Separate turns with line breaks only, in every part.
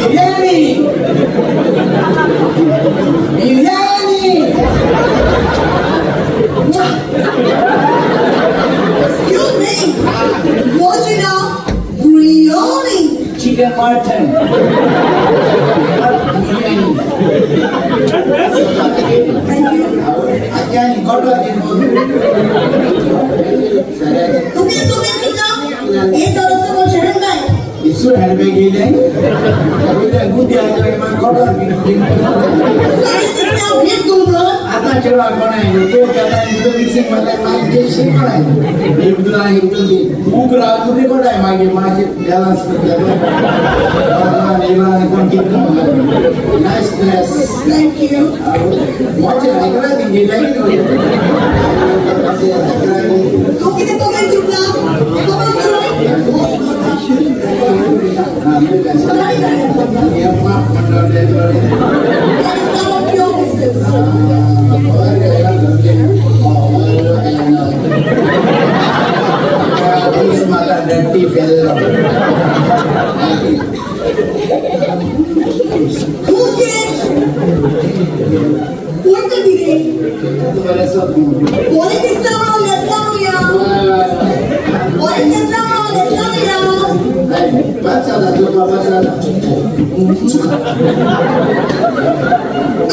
Biryani biryani.
Excuse me. What you know? Biryani.
Chicken mutton biryani.
Thank you.
आनी कोटवा.
तुम्ही तुम्ही सुद्धा हे सर्व हँडबॅग.
इसू हँडबॅग गेले गुड्डी. कोटवा. आता चेडवा कोण आहे तो मिक्सिंग मध्ये मागीर कोण आहे उग्र कोण आहे मागीर मागीर बॅलन्स कोण किती. Nice dress.
Thank you.
मोचे ऐकला ती गेले.
तू किती तो चुकला. That is none of your business.
This mother dirty fellow.
तू किती कोण तर दिले कोणी दिसला म्हणून लेसला म्हणूया कोणी दिसला म्हणून लेसला म्हणूया.
बस.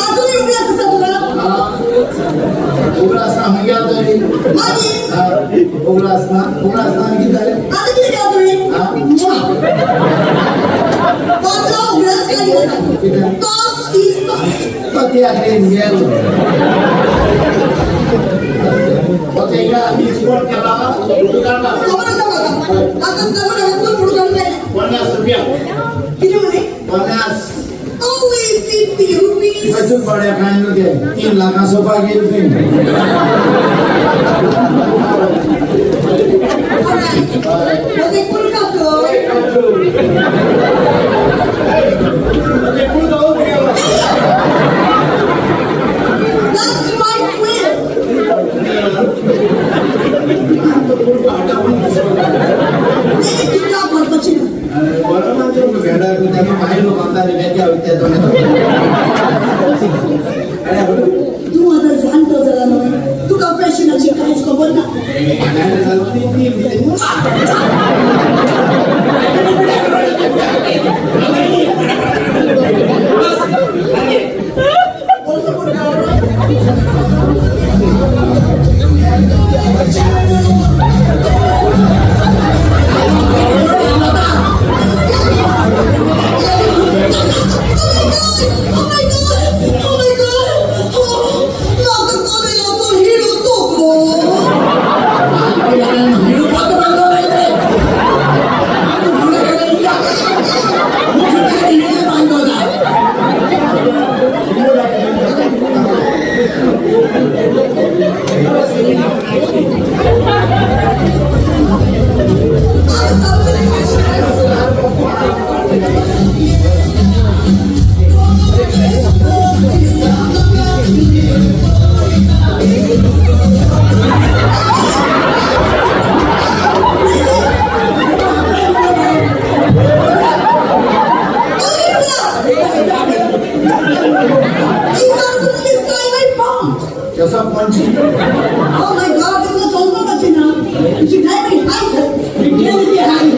अजूनही उघडा असं तुला.
उघडा असता मग तरी.
मागीर.
उघडा असता, उघडा असता किती झाले?
आता किती केला तुम्ही? पातला उघडाच खाली. Cost is cost.
ते गेलो स्पोर्ट केला काढला.
खबर आसा म्हाका आता सगळं वस्तू फुडून काढून जायना.
50 रुपया.
किती म्हणे?
50.
Only 50 rupees.
बसून पड्या काय न्हू ते 3 लाखां सोफा गेल थंय.
Alright. म्हजे कुडका कर. That's my quill. नाही तुका भरपाची ना.
बरोबर भेडा ताका मागीर लोकांनी वेगळ्या वयता.
तू आता जाणतो जाला न्हय, तुका फॅशनाची कांयच खबर ना. Also Curca. Oh my God! Oh my God! Oh, म्हाका कदेलाचो हिडो तोपलो. He's absolutely sky bombed.
कसो पंची.
Oh my God, तुमकां समजपाचें ना. You should drive very high, sir.
कितले high.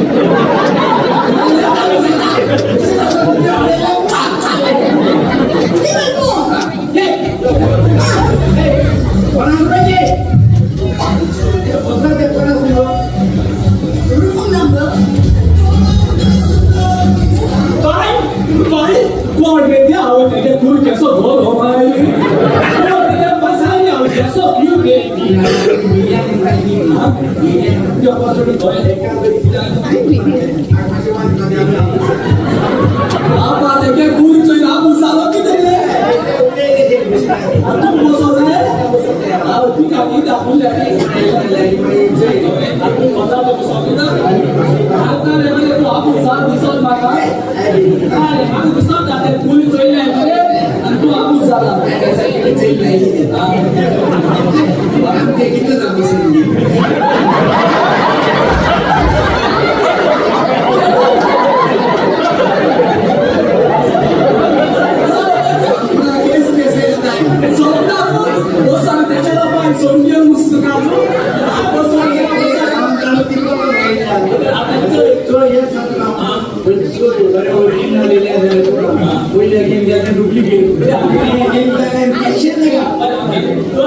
Leave it go.
50 रुपयाचे ते 50 रुपये.
Room number.
काय काय कोण रे? हांव तेगे कूल केसो धो धो मारी कोण तेगे बसानी हांव केसो पिऊ रे. त्यो पासून आपा तेगे कूल चोय आबू जालो कितें रे? तूं बसो रे. हांव तुका कितें दाखोवलें तूं कोता सोंपिता आतां रे. मरे तूं आबू जाल दिसत म्हाका. अरे म्हाका दिसत तें कूल चोयलें मरे आनी तूं आबू जाला.
कितले.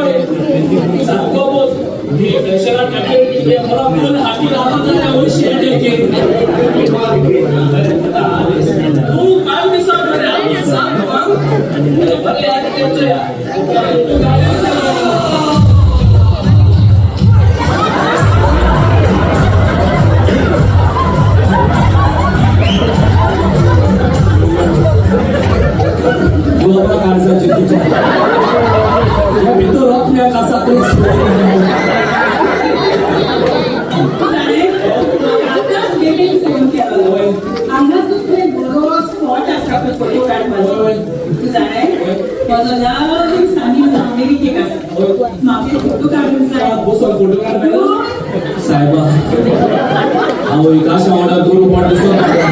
पळय सामको बोस प्रेशरा टॅबलेट पिले बरो फूल हाती लावून जाल्यार वयशी हेडेक. तूं कांय दिसत मरे आमी सांग तुका. अरे बरें यार तेंचो या. तूं गाडी चलय. गोबरा काळजाची तुझ्या ह्या भितर रत्न्याक आसा तें.
आतांच बेबीन फोन केलो. हांगाच थंय बरो स्पॉट आसा पळय फोटो काडपाचो. तूं जाणाय, म्हजो लागीं सानी अमेरिकेक आसा. म्हाका फोटो काडूंक जाय.
बसून फोटो काड. साहेबा, हांव एकाशा वांगडा दोन पाट दिसता.